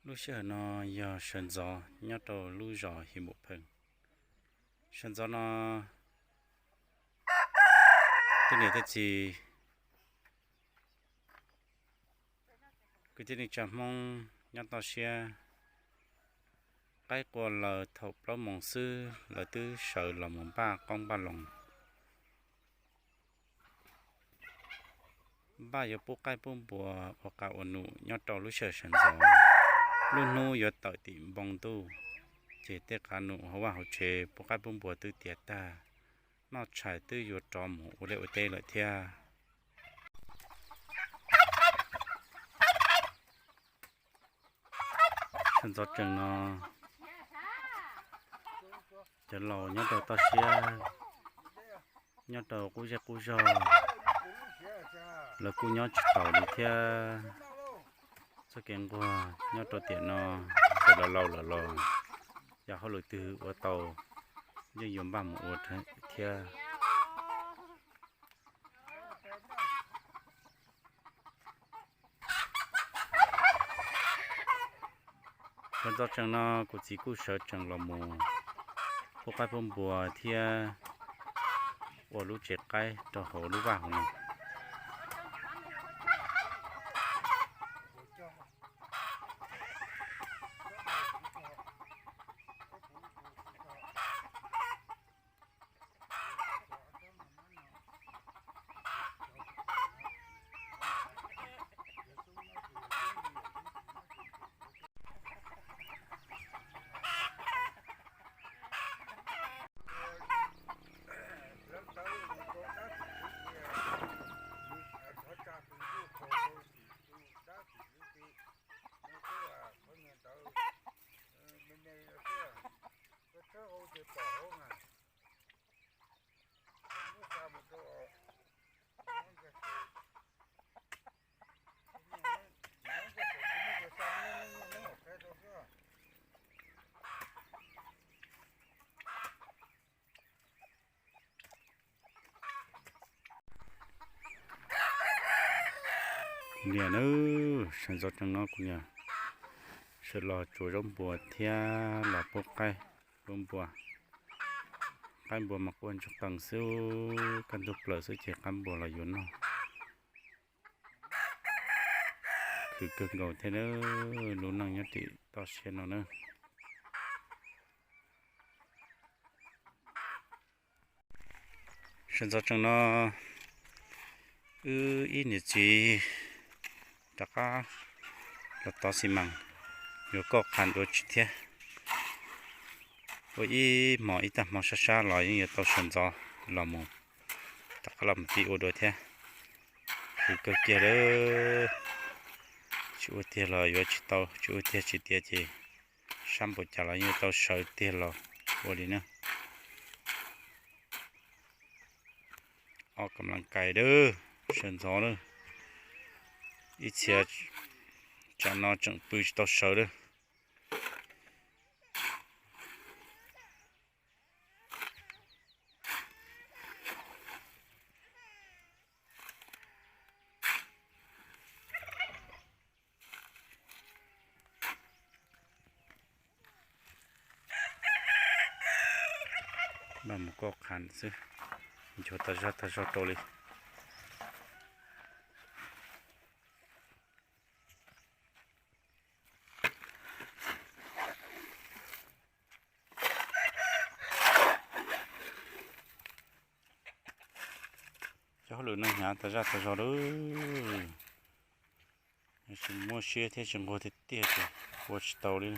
Lub sij hawm no yog sawv ntxov nyob rau lub zos Him Npum Pheej. Sawv ntxov no tej niam tej txiv, kwv tij neej tsa Hmoob nyob toj siab, qaib qua laws thaum plaub moos xwb lawv twb sawv los mus npaj qoob npaj loo. Npaj yuav pub qaib pub npua ua qab ua num nyob rau lub sij hawm sawv ntxov. Lub hnub yuav tawm tim npoo ntuj, ces tej qab num hauv vaj hauv tsev pub qaib pub npua twb tiav tag, noj tshais twb yuav rov mus ua liaj ua teb lawm thiab. Sawv ntxov tsees no, cov laus nyob rau toj siab, nyob rau qub zej qub zog, lawv kuj nyob tsis taus li thiab. Txoj kev nquag nyob rau tiam no, txawm laus laus lawm los yog hauj lwm twg ua tau yeej yuav npaj mus ua thiab. Sawv ntxov tsees no kuv txiv kuj sawv tsees los mus pub qaib pub npua thiab ua lub tsev qaib rau hauv lub vaj hauv no. Niam nawb, sawv ntxov tsees no kuv niam sawv los tsuav zaub npua thiab los pub qaib pub npua. Qaib npua mas quaj ntsuag qees xwb, kaj ntug plaws xwb ces qaib npua los yuav noj. Khwv kawg nkaus thiab nawb, lub neej nyob tim toj siab no nawb. Sawv ntxov tsees no wb ib niam txiv rov qab los tov xi mas yuav koj qha dua tsi thiab. Ua ib hmos ib tag hmo sab sab los yeej yuav tau sawv ntxov los mus rov qab los mus pib ua dua thiab. Khwv kawg kiag lawm, tsis ua tiag los yuav tsis tau, tsis ua tiag tsis tiav ces sab npaum cas los yeej yuav tau sawv tiag los ua li na. Ob kam las kais dawb, sawv ntxov lawm. Ib txhia tsam no tseem pw tsis tau sawv lawm. Npaj mus koj qha xwb, nchuav tas zog tas zog rau li. Cov hauj lwm no hnyav tas zaj tas zog lawm. Tsis muaj siab thiab tsis nquag tiag tiag ces ua tsis tau li.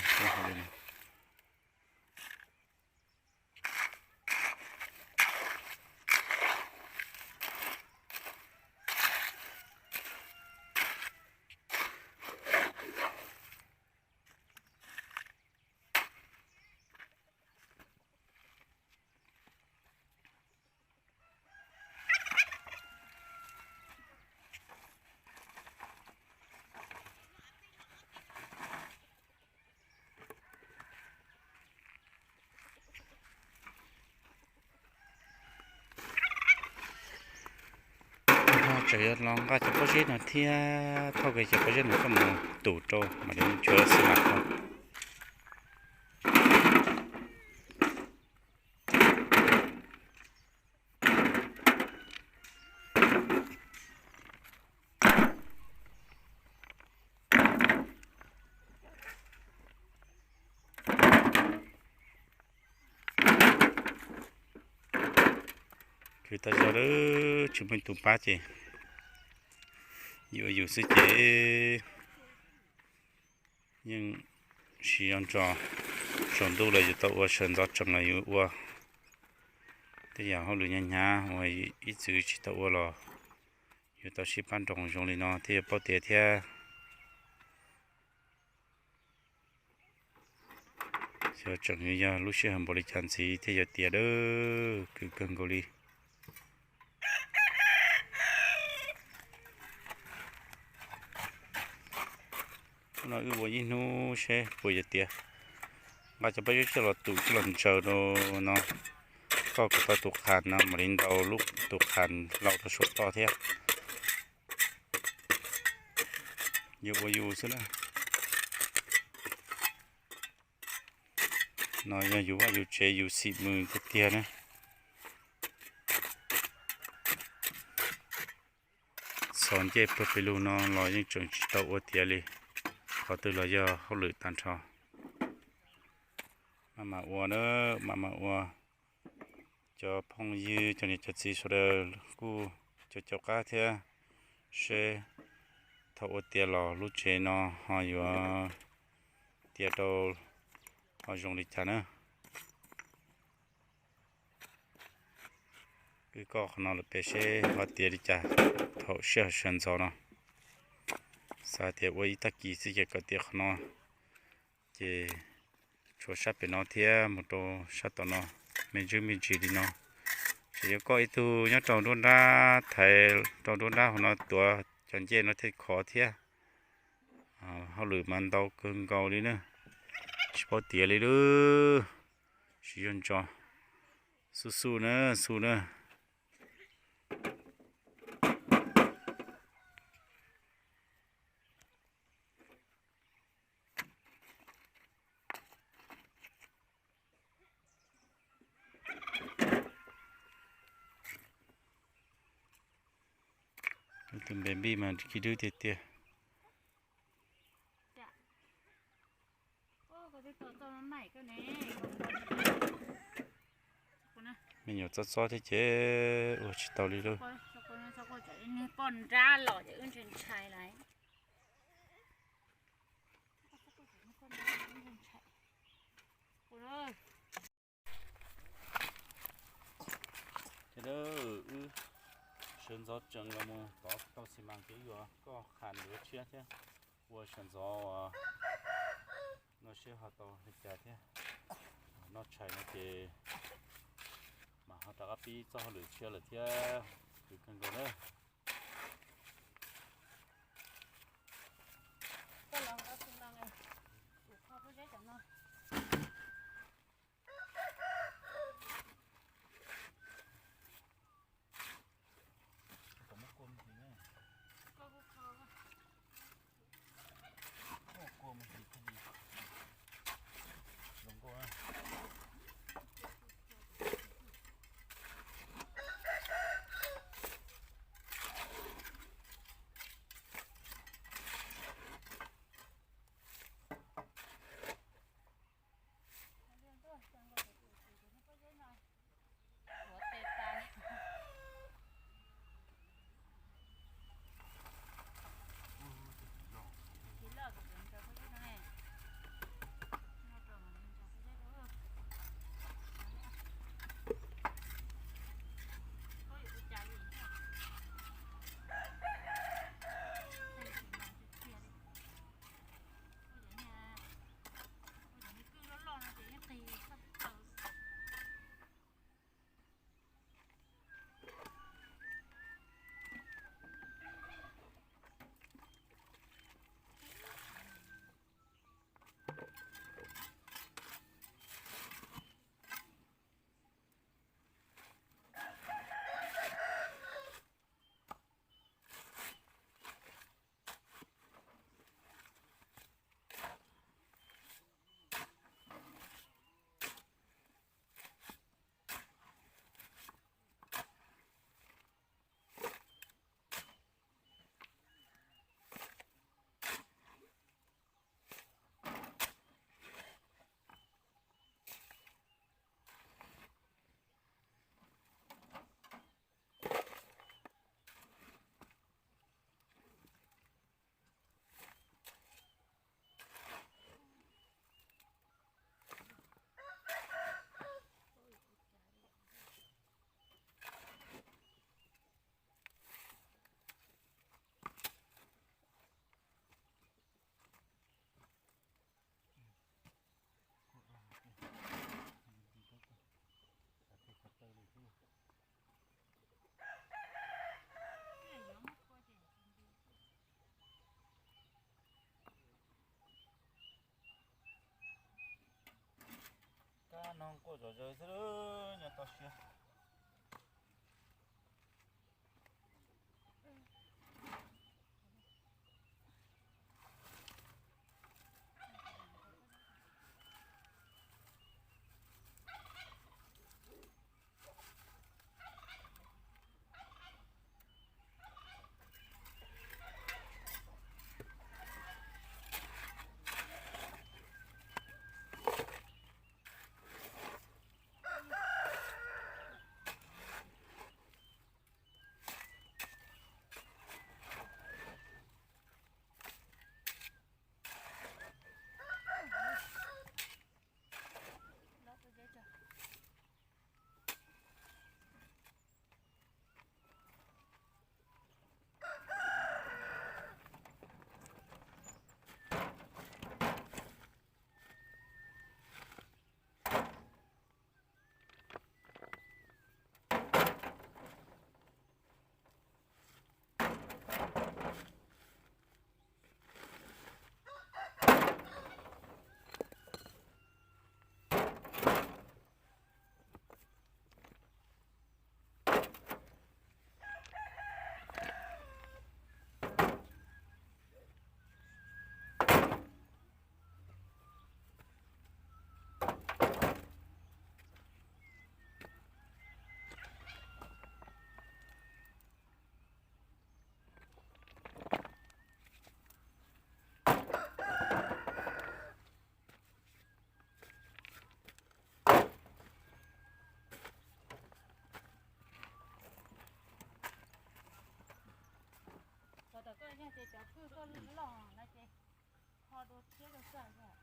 Tseem yuav los nqa cov pob zeb no thiab, thauj kiag cov pob zeb no coj mus tum rau mam li nchuav xi mas rau. Khwv tag zog lawm tsis muaj ib tug pab ces yus ua yus xwb ces yeej siv zog ntso. Tsaus ntuj los yus tau ua, sawv ntxov tsees los yus ua. Tej yam hauj lwm hnyav hnyav uas ib txwm tsis tau ua los yus tau sib pab nroo zoo li no thiaj yuav paub tiav thiab. Xyov tseem yog lub sij hawm npaum li cas ntxiv thiaj yuav tiav lawm, khwv kawg nkaus li. Hnub no wb ua ib hnub seb puas yuav tiav. Nqa cov pob zeb coj los tum coj los ntsaws rau no, koj kom tau tus qhas no mam li ntaus lub tus qhas laus rau saum toj thiab. Yus ua yus xwb na. No yog yus vaj yus tsev yus xim mws tiag tiag na. Txhos ncej puag pem lug no los yeej tseem tsis tau ua tiav li, qhov twg los yog hauj lwm tag nrho. Maj mam ua na, maj mam ua. Cov phooj ywg cov niam cov txiv sawv daws kuj caum caum qab thiab seb thaum ua tiav los lub tsev no ho yuav tiav rau ho zoo li cas na. Wb koj qhov no lawm pem seb ho tiav li cas thaum sij hawm sawv ntxov no. Xav tias ua ib tag kis xwb ces kom tiav qhov no, ces tshuav sab pem no thiab mus rau sab tom no me ntsis me ntsis li no. Ces yuav koj ib tug nyob rau nruab nrab, thaiv rau nruab nrab hauv no tuav cov ncej no thiaj khov thiab. Hauj lwm mas ntau kawg nkaus li na, tsis paub tiav li lub. Siv zog ntso, xub xub na, xub na. Tus baby mas khib dub tiag tiag. Me nyuam txob txob thiab ces ua tsis tau li lawm. Poj nrab los ces wb ntshai ntshai lawm. Ces wb sawv ntxov tsees los mus tov tau xi mas ces yuav koj qhas ntawd tshiab thiab ua sawv ntxov uas noj siab ho tau li cas thiab. Noj tshais no ces mas ho rov qab pib txoj hauj lwm tshiab lawm thiab. Khwv kawg nkaus na. Quaj zom zaws xwb, nyob toj siab. Qhov tom koj yog ces cov pwj koj loj no ces ho dua thiab rau xwb yom.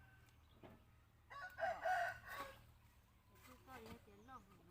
Cov pwj koj yog ces loj heev no.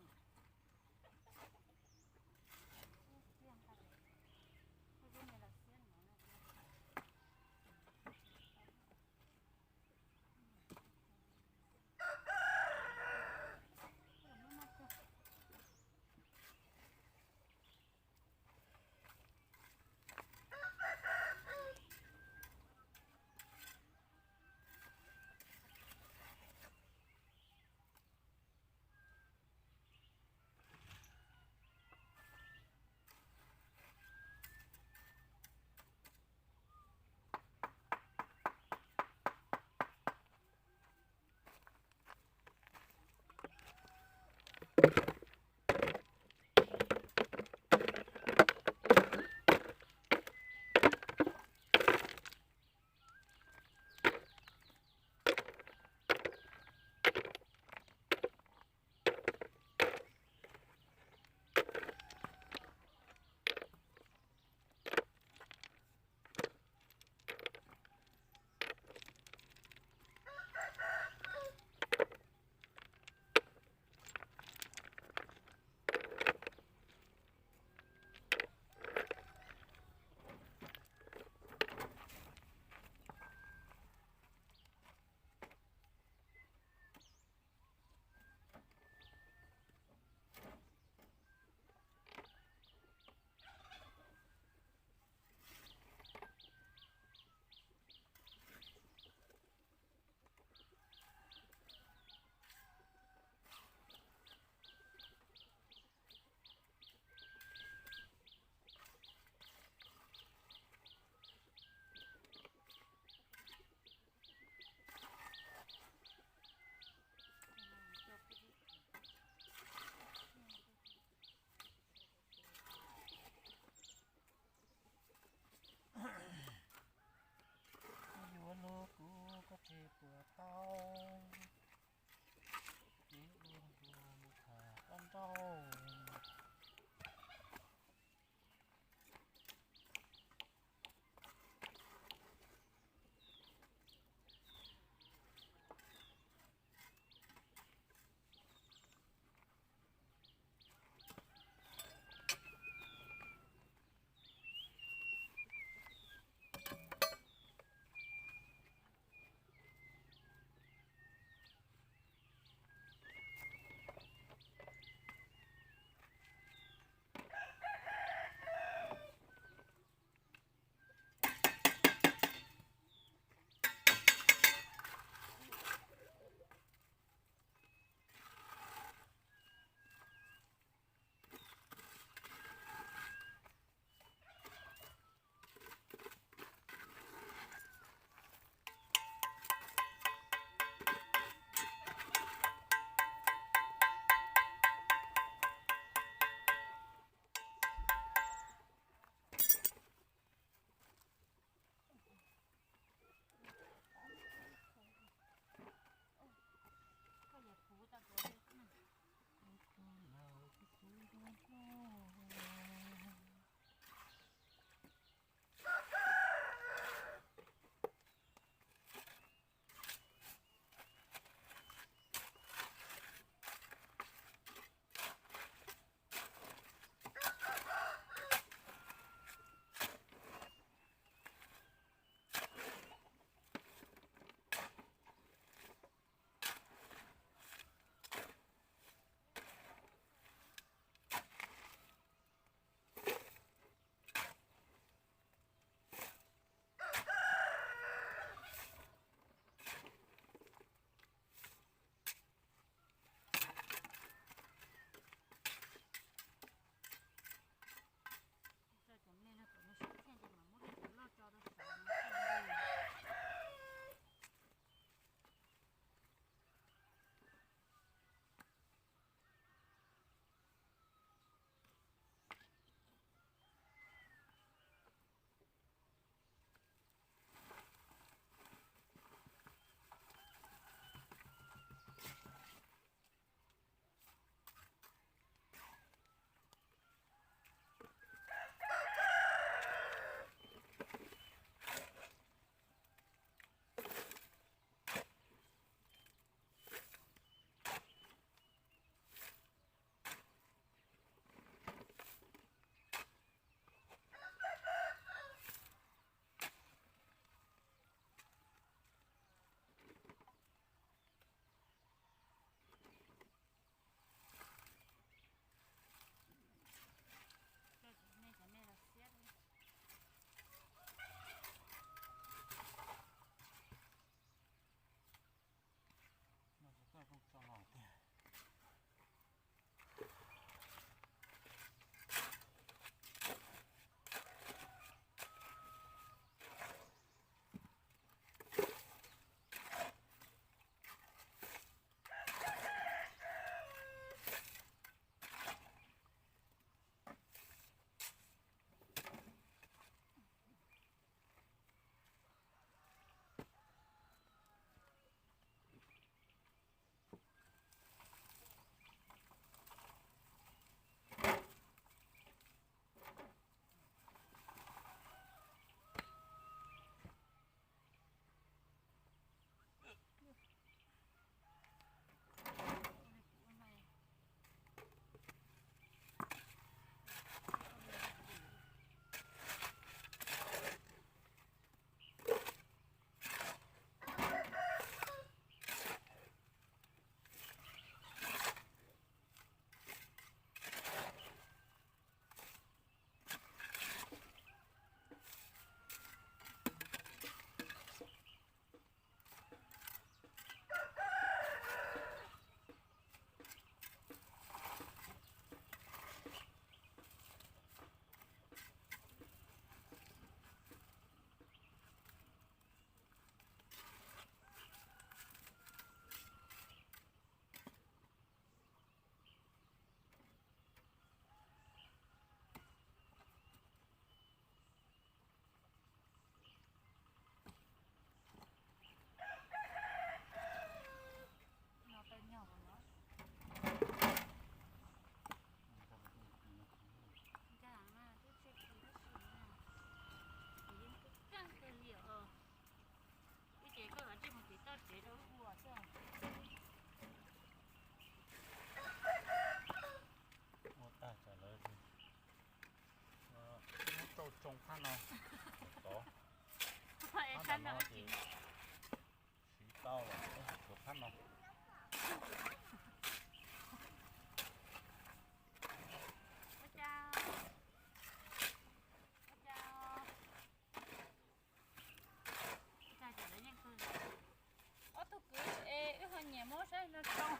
Yuav luag kuv koj tsis puas tau, ces ua dua mus tham paj nrauj. No ces siv tau lawm, tuav phab no. Ua cas, ua cas, ua cas cov lawv yeej kawg. Ob tug kwv es wb ho nyiam muab saib no tsoo.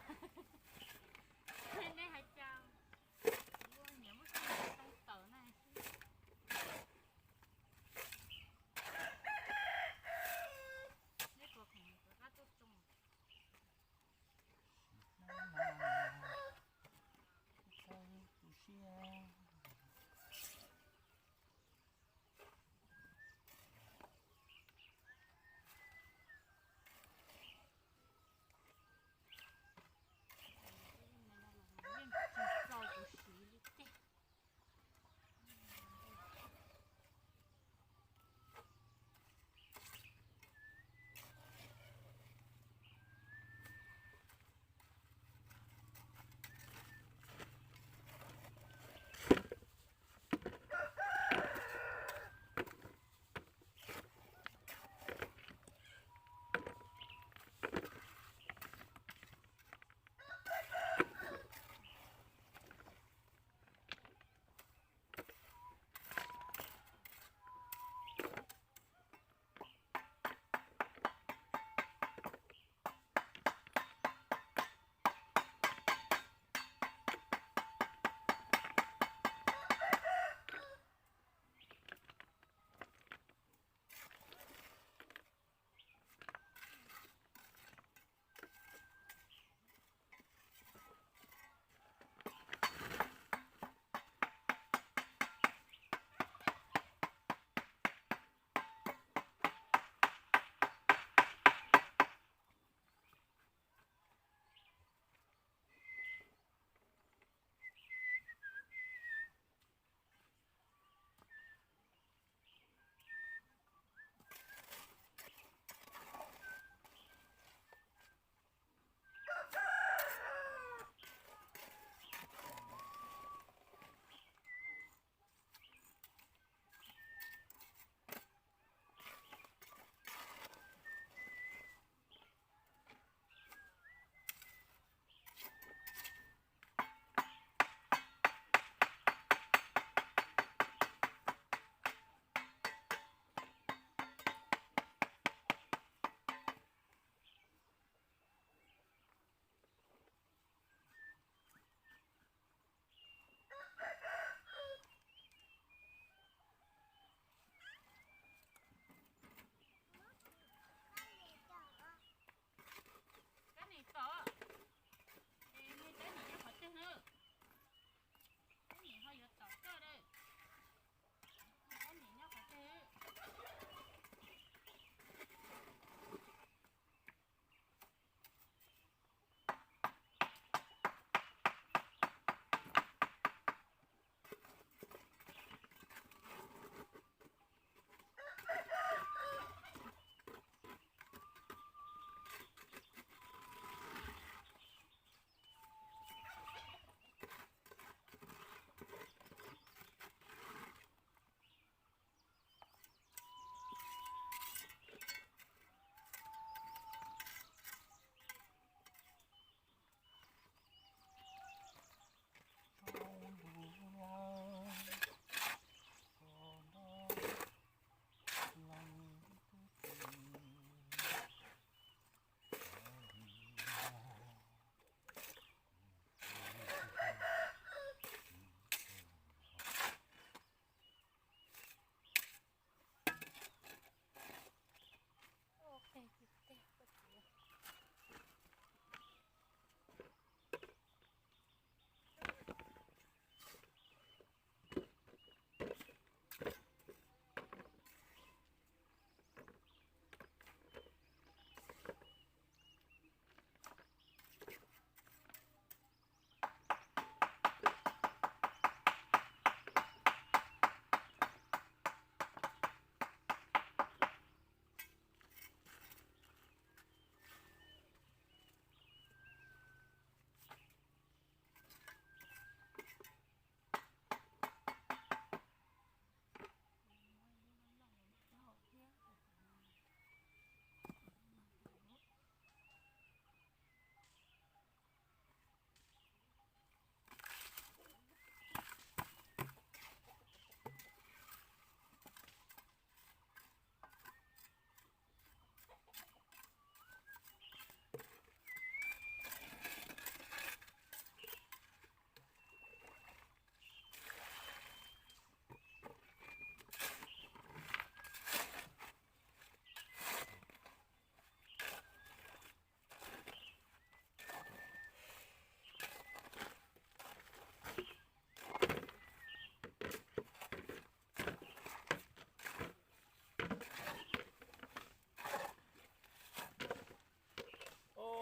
Nej hais cas, nyiam muab saib no tsoo tawm na. Neb puas khoom rov qab tuaj tsoo?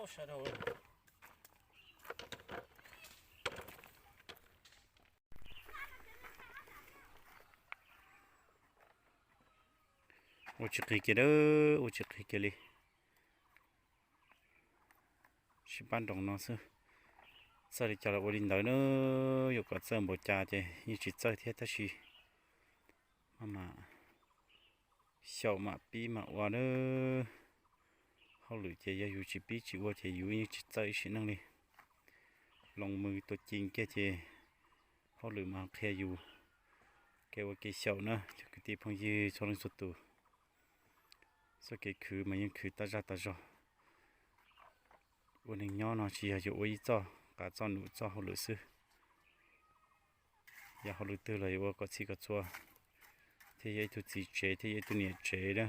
Sab dhau. Ua tsis qhis kiag a, ua tsis qhis kiag li. Sib pab nroos no xwb. Txawj li cas los ua li ntawd na. Yuav kom txawj npaum cas ces yeej tsis txawj thiab tab sis maj mam xyaum mam pib mam ua na. Hauj lwm ces yog yus tsis pib tsis ua ces yus yeej tsis txawj ib sim neej li. Loos mws tua ci kiag ces hauj lwm mas qhia yus. Kev ua kev xyaum na cov kwv tij phooj ywg txhua leej txhua tus. Txoj kev khwv mas yeej khwv tas zaj tas zog. Ua neeg nyob no tsis yog yuav ua ib txoj qav txoj num txoj hauj lwm xwb. Yog hauj lwm twg los yuav ua kom txhij kom txhua, thiaj yog ib tug txiv tsev thiaj yog ib tug niam tsev na.